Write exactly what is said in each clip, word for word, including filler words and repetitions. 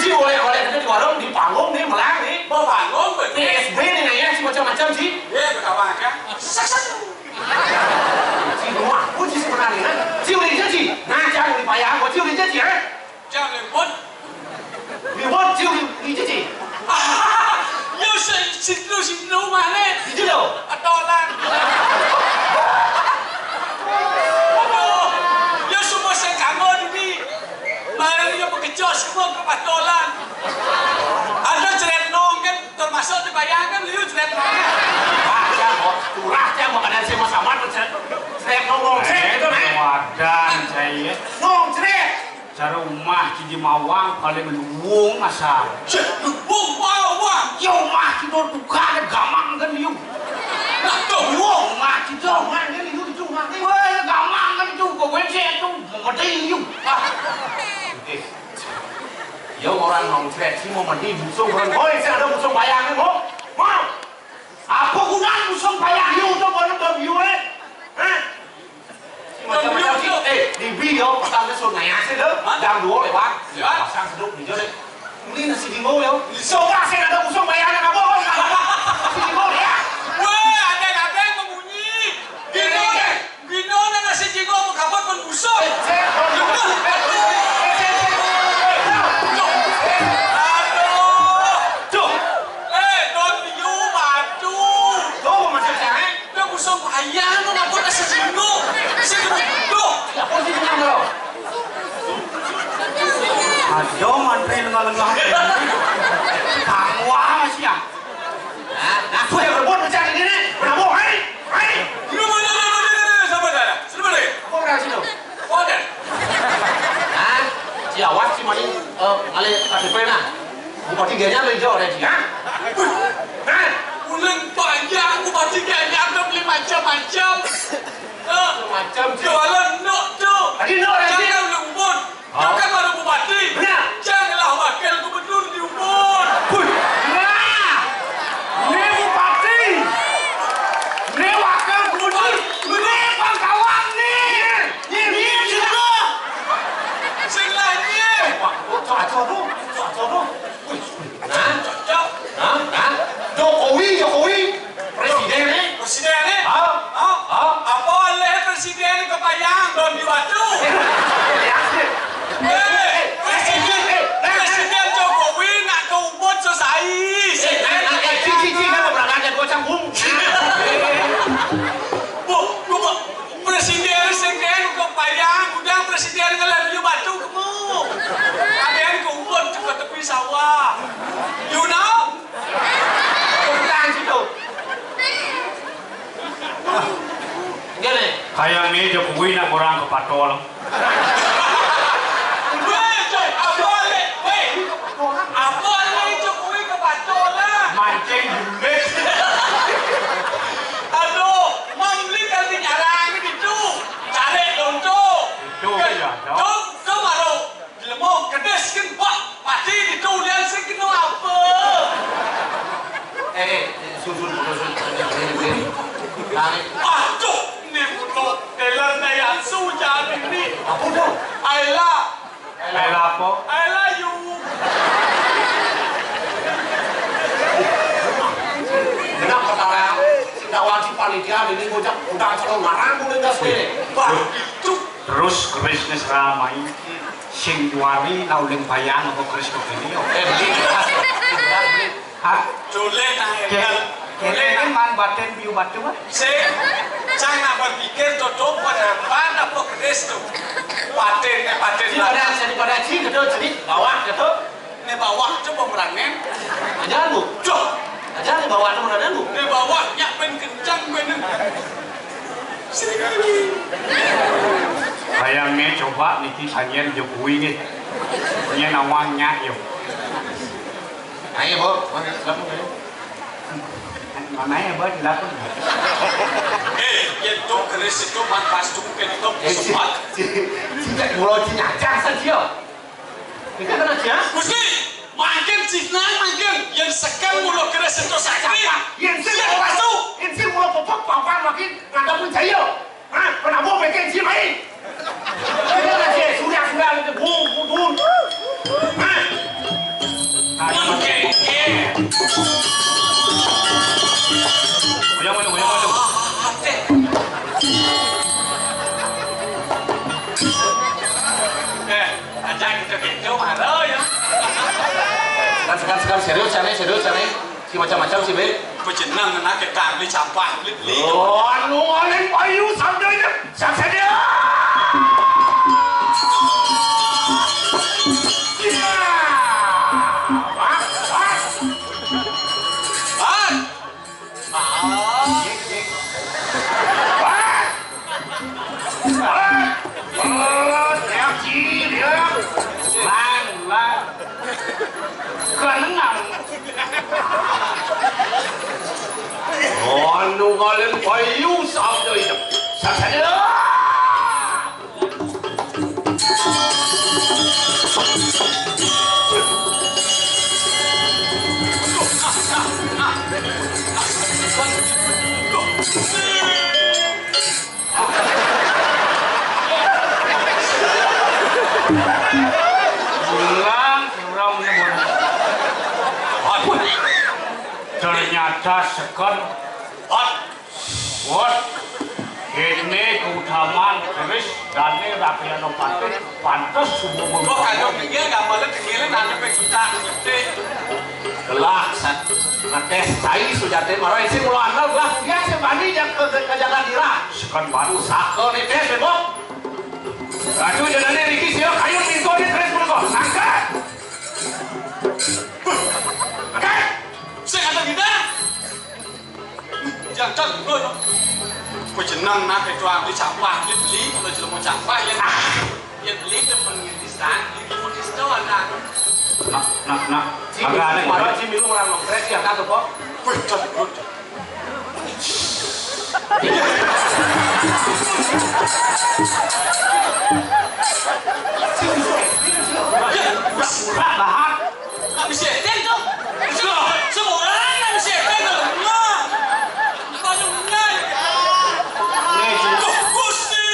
Ci oleh-oleh itu di warung, di panggung, di melang, di Bapanggung, betul. P S B, di ngayah, ci macam-macam, ci. Iya, ketawa aja. Sek, sek. Ci rumah, kunci sebenarnya, kan? Ci udah jadi, ci. Nah, jangan dipayah, gua ci udah jadi, ha? Jangan lemput. Lemput, ci udah jadi, ci. Yo, si, si Tru, si Tru mana? Di jero. Atolan. Aduh, yo semua sing kanggo ini. Barang yo bekecos semua ke patolan. Ada cerita nong kan termasuk dibayangkan liu cerita nong. Wah, ya, kok. Turah, ya, makanan saya mau sama tuh, cerita. Cerita nong, nong, cerita, eh. Wadan, saya. Nong, cerita. Cara umah ci di Mawang paling luwung asal. Cek, luwung Mawang. Ya umah ci dor tukar ada gamang kan liu. Nah, tuh luwung. Umah ci dor gamang kan liu, itu gamang. Wah, gamang kan itu, gua cek itu, mau mati liu. Ah. Eh. Ya orang nong cerita sih mau mati busung orang. Oi, saya ada busung bayangin, mau? Mau? Apa guna busung bayang liu tuh, kalau tuh liu, eh? Hah? Macam-macam sih. Eh, di bi yo, petang ke sungai aja deh. Hah? Jam dua lewat. Ya. Pasang seduk di jore. Ini nasi jinggo yo. Coba saya ada usung bayar apa? Nasi jinggo ya. Weh, ada-ada yang membunyi. Bino, bino na nasi jinggo mau kapot pun busung. Eh, saya, eh, eh, eh, eh, eh, eh, eh, eh, eh, eh, eh. Aduh. Tuh. Eh, don you batu. Tuh, masih saya. Dah busung payah, lu ngapa kasih jinggo? Sini, duh. Apa sih dengan lo? Aduh, mantri lengah-lengah. Kamu apa sih ya? Nah, aku yang rebut macam ini nih. Kenapa? Hai, hai. Lu mana, mana, mana, mana, sabar, sabar. Sabar, sabar. Apa orang sini? Apa ada? Nah, si awas si mani, eh, ngalih K T P nah. Bupati ganya lo hijau ada di, ha? Hah? Ulun banyak bupati ganya ada beli macam-macam. Eh, macam sih. Jualan nok tu. Tadi nok lagi. Jangan ulun ubun. Hah? Kakak baru bupati. Benar. Janganlah wakil gubernur di ubun. Hui. Nah. Ini bupati. Ini wakil gubernur. Ini pangkalan nih. Ini, ini juga. Sing lain nih. Wah, cocok tu. Cocok tu. Hah? Hah? Hah? Jokowi, Jokowi. Presiden ni. Presiden ni? Ha? Ha? Ha? Apa leh presiden ni kepayang don di batu? Eh, presiden, presiden Jokowi nak ke ubun sesai. Eh, eh, eh, eh, ci, ci, ci, kenapa berangkat dua canggung? Bu, bu, bu. Presiden, presiden kepayang, udah presiden ngelem yu batu kemu. Ada yang ke ubun ke tepi sawah. You know? Bukan situ. Gini. Kayak ni Jokowi nak orang ke patol. Weh, coy, apa le? Weh, apa le Jokowi ke patol lah? Mancing bulit. Aduh, membeli kali nyarang gitu. Cari lonto. Itu ya, dong. Dong, dong, baru. Lemo kedis kan, wah, mati di tulian sing kena apa? Eh, eh, sun, sun, sun, sun, sun, sun, sun. Tarik. Aduh, ni mulut telan na yang sujan ini. Apa dah? Ayla. Ayla apa? Ayla you. Kenapa kata? Tidak wajib panitia ini bocah udah calon marah, udah gas ini. Wah, itu. Terus keris ni seramai. Sing juari lauling bayang apa keris kok ini, oh. Eh, beli, beli, beli. Hah? Tulen, ah, Ke-, tulen, kene ah. Man batin biu batu, ah. Sing, cang nak berpikir, tutup, penampan, apa keris tu? Batin, eh, batin. Daripada, daripada ci, gitu, jadi bawah, gitu. Ni bawah tu pemeranan. Aja, Bu. Cok. Aja ni bawah tu pemeranan, Bu. Ni bawah, nyak pen kencang, pen. Kayang ni coba niki sanyen Jokowi ni. Nyen awang nyak yo. Ayo, Bu. Mana silakan, ayo. Mana ya, Bu? Silakan. Eh, ya tu keris itu man pas tu ketok sempat. Tidak, mulai nyacang saja. Ikan kena dia? Gusti, mangkin Cina mangkin yang sekan mulo kena sentuh sakti. Yang sing mulo pasu, yang sing mulo popok papan makin ngadepin saya. Hah? Kenapa bikin sih main? Kita nak cek surya surya itu bung bung bung. Hah? Sekarang serius, sana serius, sana. Si macam-macam si, Be. Pejeneng ngenake kang beli sampah, beli, beli. Oh, anu oleh payu sampai ini. Saksana. Ya. Wah, wah. Ah. Wah. Wah. Wah. Reaksi dia. Lang, lang. Kalengan. Anu kalian payu sabda itu. Saksana. Pulang, pulang, pulang. Aduh. Ternyata seken. Hot. Bos, ini keutamaan keris dane rakyat Nopati pantes subuh. Kok kagak pikir gambarnya kecilin ane pe juta gede. Gelah, sat. Ngetes tai sujate maro isi mula andal gelah. Ya, sebani jak ke, ke, ke jaga dira. Sekan baru. Sako netes, bebok. Ratu jadane riki sio kayu pintu ni keris punika. Angkat. Angkat. Saya kata kita. Jangan, jangan, bro. Kowe jeneng nak itu ambil sampah, beli, beli, kalau jelema sampah ya. Ya beli depan ngetis kan, di ngetis doang kan. Nak, nak, nak. Agak aneh, Pak. Sing milu orang nongkrek ya, kan, kok? Betul, betul. Murah, murah, bahar. Nggak bisa enteng tuh. Semua, semua orang nggak bisa enteng kalau enggak. Kalau enggak, ya. Nih, Cing. Tuh, Gusti.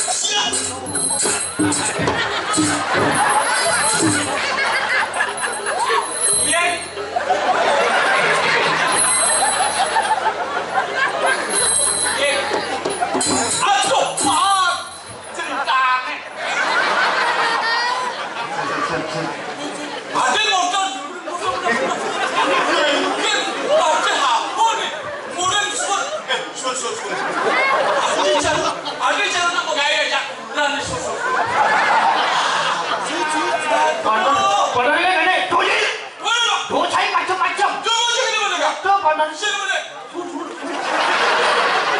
Siap. Iya. Iya. Aduh, Pak. Ceritane. Ade ngoten. Ade apa nih? Mulen suwun. Eh, suwun, suwun, suwun. Ade jalan, ade jalan apa gawe ya, Cak? Lan suwun, suwun. Kono, kono iki ngene, duit. Duit saya macam-macam. Duit saya gimana, Kak? Tuh, kono. Sini, mana?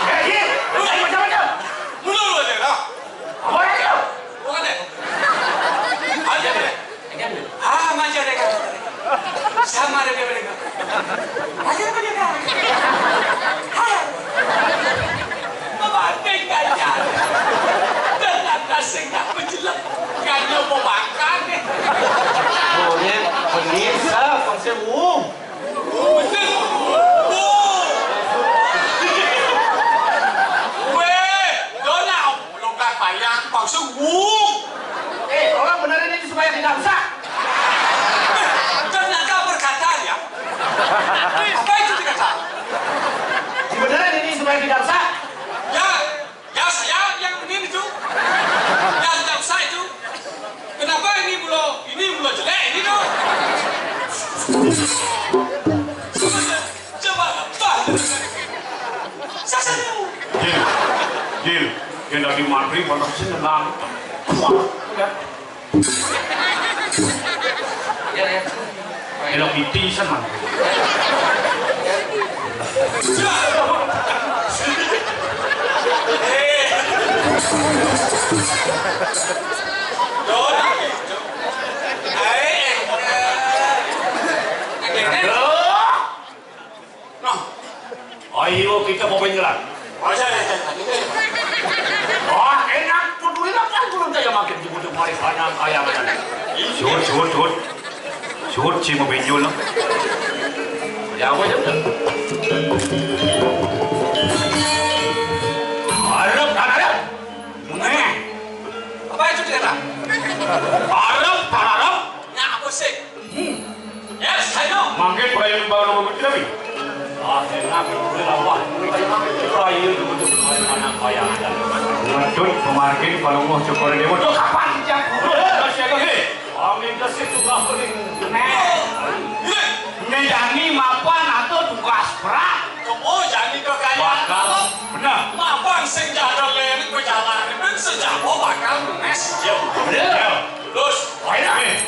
Eh, iya, lu jangan macam-macam. Mula lu aja, nah. Apa lagi lu? Bukan deh. Aja deh. Ah, manja deh, Kak. Sama deh, dia, Kak. Aja apa dia, Kak? Hah? Mabanding aja. Dan atas sing tak menjelek. Kan dia mau makan deh. Oh, ini pemirsa, konsep umum. Weh, dona longkar payang, maksud wung. Eh, tolong benerin ini supaya tidak rusak. Ternyata berkata ya. Apa itu dikata? Dibenerin ini supaya tidak rusak. Ya, Ya, saya yang ini itu. Yang jaksa itu. Kenapa ini mulo, ini mulo jelek ini tuh? Coba, coba, coba. Saya, saya. Jil, Jil, yang dari mantri, mana sih nang? Wah, ya. Ya, ya. Hello Kitty seneng. Nah, ayo kita mau penyelam. Wah, enak, peduli apa yang belum saya makin cukup mari sana kaya mana. Suhut, suhut, suhut. Suhut si mau benjol, no. Ya, apa aja? Arep, arep. Nih. Apa itu dia, Kak? Arep, arep. Nah, apa sih? Yes, I know. Mangke pelayan baru begitu tapi. Ah, enak, boleh lah, wah. Pelayan begitu, pelayan anak pelayan. Waduh, pemargin palungguh Cokor Dewa. Tuh, kapan jam? Hei, kami kasih tugas pening. Nih. Nih, jani mapan atau tugas berat. Kamu jani kekayaan. Bakal. Benar. Mapan sing jadon lén pejalan, ben sejabo bakal nges. Iya. Benar. Terus, ayo. Nih.